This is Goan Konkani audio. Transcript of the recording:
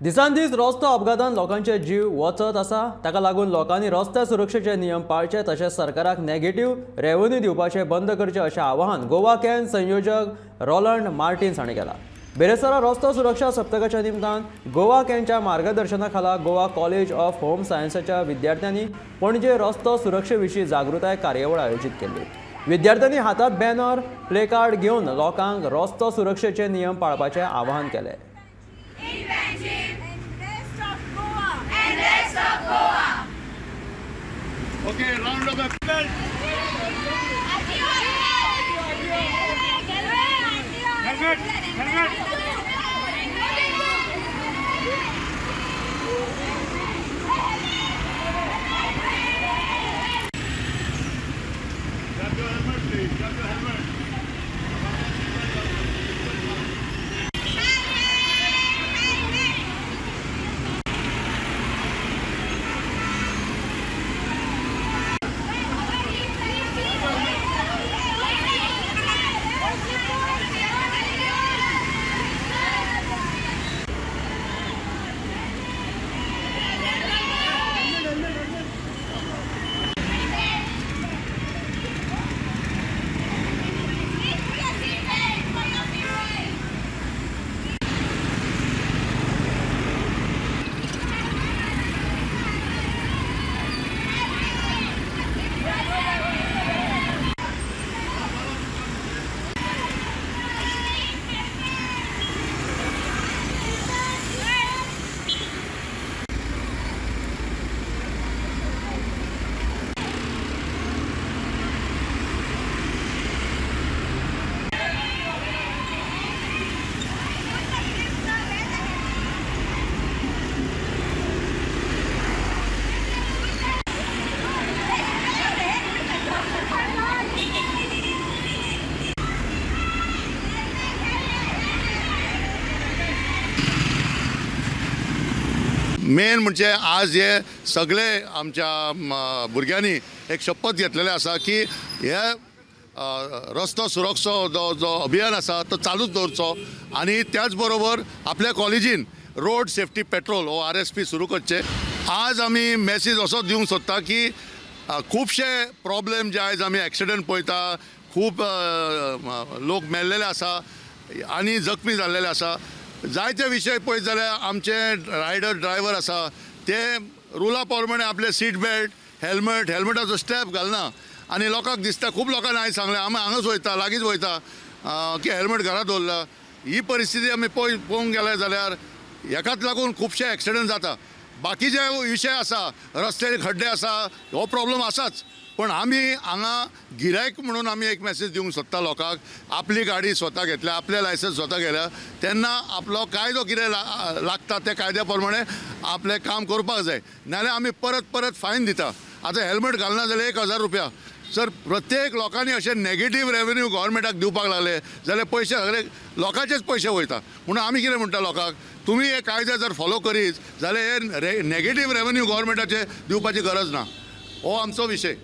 दिसान दीस रस्तो अपघातान लोकांचे जीव वचत आसा। ताका लागून लोकांनी रस्त्या सुरक्षेचे नियम पाळचे तशेंच सरकाराक नेगेटिव्ह रेव्हेन्यू दिवपाचे बंद करचे अशें आवाहन गोवा can संयोजक रोलंड मार्टिन्स हांणी केलां। बेरेस्तारा रस्तो सुरक्षा सप्तकाच्या निमतान गोवा कॅनच्या मार्गदर्शना खाला गोवा कॉलेज ऑफ होम सायन्साच्या विद्यार्थ्यांनी पणजे रस्तो सुरक्षे विशीं जागृताय कार्यावळ आयोजीत केल्ली। विद्यार्थ्यांनी हातात बॅनर प्लेकार्ड घेवन लोकांक रस्तो सुरक्षेचे नियम पाळपाचें आवाहन केलें। Okay, round of applause. Helmet, helmet. Grab your helmet, please. Grab your helmet. Main म्हणजे आज हे सगळे आमच्या भुरग्यांनी एक शपथ घेतलेले आसा की हे रस्तो सुरक्षा जो जो अभियान आसा तो चालूच दवरचो आनी त्याच बरोबर आपल्या कॉलेजीन रोड सेफ्टी पेट्रोल हो RSP सुरू करचे। आज आमी मॅसेज असो दिवंक सोदता की खुबशे प्रॉब्लेम जे आयज आमी एक्सिडंट पळयता, खूब लोक मेल्लेले आसा आनी जखमी जाल्लेले आसा। जायते विशय पळयत जाल्यार आमचे रायडर ड्रायव्हर आसा ते रुला प्रमाणे आपले सीट बेल्ट हेल्मेट हेल्मेटाचो स्ट्रॅप घालना आनी लोकांक दिसता, खूब लोकांनी आयज सांगलें आमी हांगाच वयता लागींच वयता की हेल्मेट घरा दवरला। ही परिस्थिती आमी पळोवंक गेले जाल्यार हेकाच लागून खुबशे एक्सिडंट जाता। बाकीचे विशय आसा, रस्त्यार खड्डे आसा, हो प्रॉब्लम आसाच, पण आमी हांगा गिरायक म्हणून आमी एक मॅसेज दिवंक सोदता लोकांक, आपली गाडी स्वता घेतल्या, आपलें लायसन्स स्वता घेतल्या तेन्ना आपलो कायदो कितें लागता त्या कायद्या प्रमाणे आपलें काम करपाक जाय, नाजाल्यार आमी परत परत फायन दिता। आतां हेल्मेट घालना जाल्यार 1000 रुपया। सर प्रत्येक लोकांनी अशें नेगेटीव रेवेन्यू गव्हर्मेंटाक दिवपाक लागले जाल्यार पयशे सगळे लोकांचेच पयशे वयता। म्हणून आमी कितें म्हणटा लोकांक, तुमी हे कायदे जर फॉलो करीत जाल्यार हे नेगेटीव रेवेन्यू गव्हर्मेंटाचे दिवपाची गरज ना, हो आमचो विशय।